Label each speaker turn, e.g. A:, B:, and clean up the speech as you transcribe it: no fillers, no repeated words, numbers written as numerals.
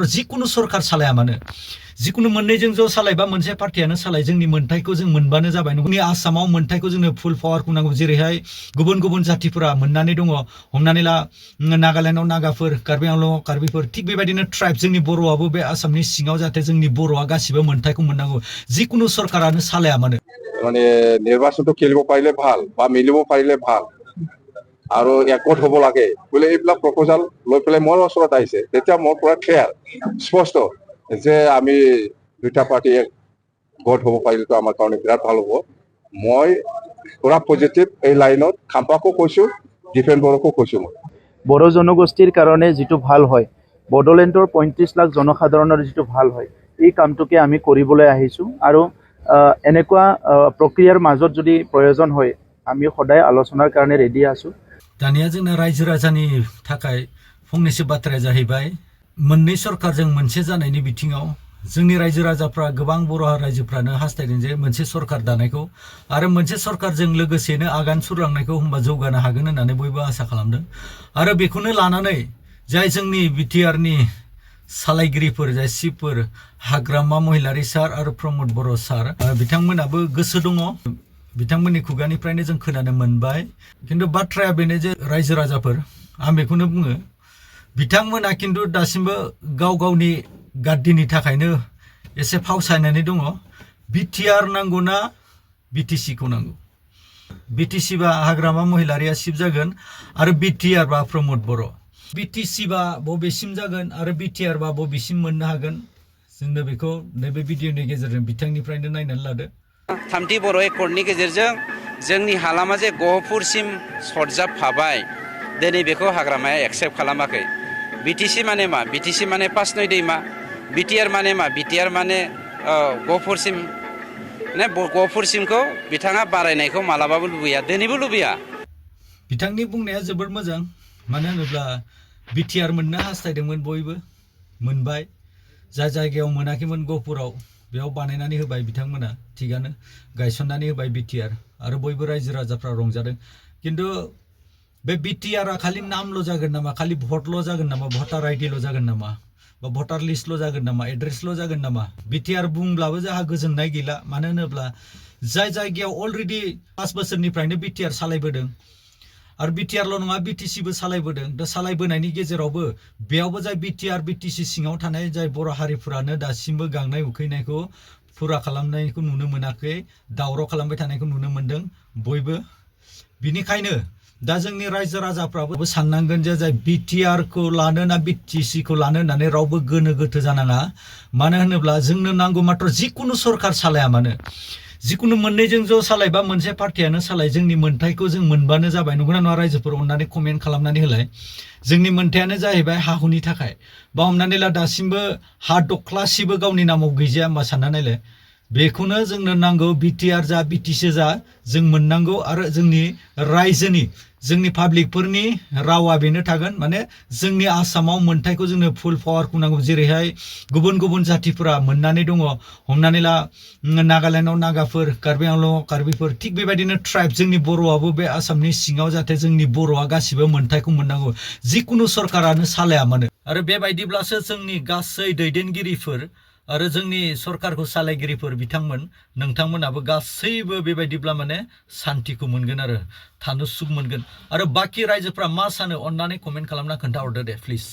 A: मात्र जिकुनु सरकार सालाया मानो जिकुनु मोननैजों ज' सालायबा मोनसे पार्टियानो सालाय जोंनि मोनथायखौ जों मोनबानो जाबाय जोंनि आसामाव मोनथायखौ जोंनो फुल पावारखौ नांगौ जेरैहाय गुबुन गुबुन जातिफोरा मोननानै दङ हमनानै ला नागालेण्डआव नागाफोर कार्बि आंलंआव कार्बिफोर थिग बेबायदिनो ट्राइब जोंनि बर'आबो बे आसामनि सिङाव जाहाथे जोंनि बर'आ गासिबो मोनथायखौ मोननांगौ जिकुनु सरकारानो सालाया मानो
B: মানে নিৰ্বাচনটো খেলিব পাৰিলে ভাল বা মিলিব পাৰিলে ভাল আৰু একত হ'ব লাগে বোলে এইবিলাক প্ৰপ'জাল লৈ পেলাই মোৰ ওচৰত আহিছে তেতিয়া মোৰ পৰা ক্লিয়াৰ স্পষ্ট যে আমি দুটা পাৰ্টি গত হ'ব পাৰিলেতো আমাৰ কাৰণে বিৰাট ভাল হ'ব মই পুৰা পজিটিভ এই লাইনত খাম্পাকো কৈছোঁ ডিফেন্ড বড়োকো কৈছোঁ মই
C: বড়ো জনগোষ্ঠীৰ কাৰণে যিটো ভাল হয় বড়োলেণ্ডৰ ৩৫ লাখ জনসাধাৰণৰ যিটো ভাল হয় এই কামটোকে আমি কৰিবলৈ আহিছোঁ আৰু এনেকুৱা প্ৰক্ৰিয়াৰ মাজত যদি প্ৰয়োজন হয় আমি সদায় আলোচনাৰ কাৰণে ৰেডি আছোঁ
A: दानिया जोंना रायजो राजानि थाखाय फंनैसो बाथ्राया जाहैबाय मोननै सरकारजों मोनसे जानायनि बिथिङाव जोंनि रायजो राजाफ्रा गोबां बर' रायजोफ्रानो हास्थायदों जे मोनसे सरकार दानायखौ आरो मोनसे सरकारजों लोगोसेनो आगान सुरलांनायखौ होमबा जौगानो हागोन होननानै बयबो आसा खालामदों आरो बेखौनो लानानै जाय जोंनि बिटिआरनि सालायगिरिफोर जाय सिफोर हाग्रामा महिलारि सार आरो प्रमद बर' सार बिथांमोनाबो गोसो दङ बिथांमोननि खुगानिफ्रायनो जों खोनानो मोनबाय खिन्थु बाथ्राया बेनो जे रायजो राजाफोर आं बेखौनो बुङो बिथांमोना खिन्थु दासिमबो गाव गावनि गाद्दिनि थाखायनो एसे फावसायनानै दङ बिटिआर नांगौना बिटिसिखौ नांगौ बिटिसि बा हाग्रामा महिलारिया सिफ जागोन आरो बिटिआर बा प्रमद बर' बिटिसि बा बबेसिम जागोन आरो बिटिआर बा बबेसिम मोननो हागोन जोंनो बेखौ नैबे भिडिअनि गेजेरजों बिथांनिफ्रायनो नायनानै लादो
D: थामथि बर' एकर्डनि गेजेरजों जोंनि हालामा जे गहपुरसिम सरजाबफाबाय दिनै बेखौ हाग्रामाया एक्सेप्ट खालामाखै बिटिसि माने मा बिटिसि माने पासनय दैमा बिटिआर माने मा बिटिआर माने गहपुरसिम माने गहपुरसिमखौ बिथाङा बारायनायखौ मालाबाबो लुबैया दिनैबो लुबैया
A: बिथांनि बुंनाया जोबोद मोजां मानो होनोब्ला बिटिआर मोननो हास्थायदोंमोन बयबो मोनबाय जाय जायगायाव मोनाखैमोन गहपुराव बेयाव बानायनानै होबाय बिथांमोना थिगानो गायसननानै होबाय बिटिआर आरो बयबो रायजो राजाफ्रा रंजादों खिन्थु बे बिटिआरआ खालि नामल' जागोन नामा खालि भटल' जागोन नामा भटार आइडिल' जागोन नामा बा भटार लिस्टल' जागोन नामा एड्रेसल' जागोन नामा बिटिआर बुंब्लाबो जोंहा गोजोननाय गैला मानो होनोब्ला जाय जायगायाव अलरेडि 5 बोसोरनिफ्रायनो बिटिआर सालायबोदों आरो बिटिआरल' नङा बिटिसिबो सालायबोदों दा सालायबोनायनि गेजेरावबो बेयावबो जाय बिटिआर बिटिसि सिङाव थानाय जाय बर' हारिफोरानो दासिमबो गांनाय उखैनायखौ फुरा खालामनायखौ नुनो मोनाखै दावराव खालामबाय थानायखौ नुनो मोनदों बयबो बिनिखायनो दा जोंनि रायजो राजाफ्राबो साननांगोन जे जाय बिटिआरखौ लानो ना बिटिसिखौ लानो होननानै रावबो गोनो गोथो जानाङा मानो होनोब्ला जोंनो नांगौ मात्र जिकुनु सरकार सालाया मानो जिकुनु मोननैजों ज' सालायबा मोनसे पार्टियानो सालाय जोंनि मोनथायखौ जों मोनबानो जाबाय नंगौना नङा रायजोफोर अननानै कमेन्ट खालामनानै होलाय जोंनि मोनथायानो जाहैबाय हा हुनि थाखाय बा हमनानै ला दासिमबो हा दख्लासेबो गावनि नामाव गैजाया होमबा सानना नायलाय बेखौनो जोंनो नांगौ बिटिआर जा बिटिसि जा जों मोननांगौ आरो जोंनि रायजोनि जोंनि पाब्लिकफोरनि रावा बेनो थागोन माने जोंनि आसामाव मोनथायखौ जोंनो फुल पावारखौ नांगौ जेरैहाय गुबुन गुबुन जातिफोरा मोननानै दङ हमनानै ला नागालेण्डआव नागाफोर कार्बि आंलंआव कार्बिफोर थिग बेबायदिनो ट्राइब जोंनि बर'आबो बे आसामनि सिङाव जाहाथे जोंनि बर'आ गासिबो मोनथायखौ मोननांगौ जिकुनु सरकारानो सालाया मानो आरो बेबायदिब्लासो जोंनि गासै दैदेनगिरिफोर आरो जोंनि सरकारखौ सालायगिरिफोर बिथांमोन नोंथांमोनाबो गासैबो बेबायदिब्ला माने सान्तिखौ मोनगोन आरो थानो सुख मोनगोन आरो बाखि रायजोफ्रा मा सानो अननानै कमेन्ट खालामना खोन्थाहरदो दे प्लिज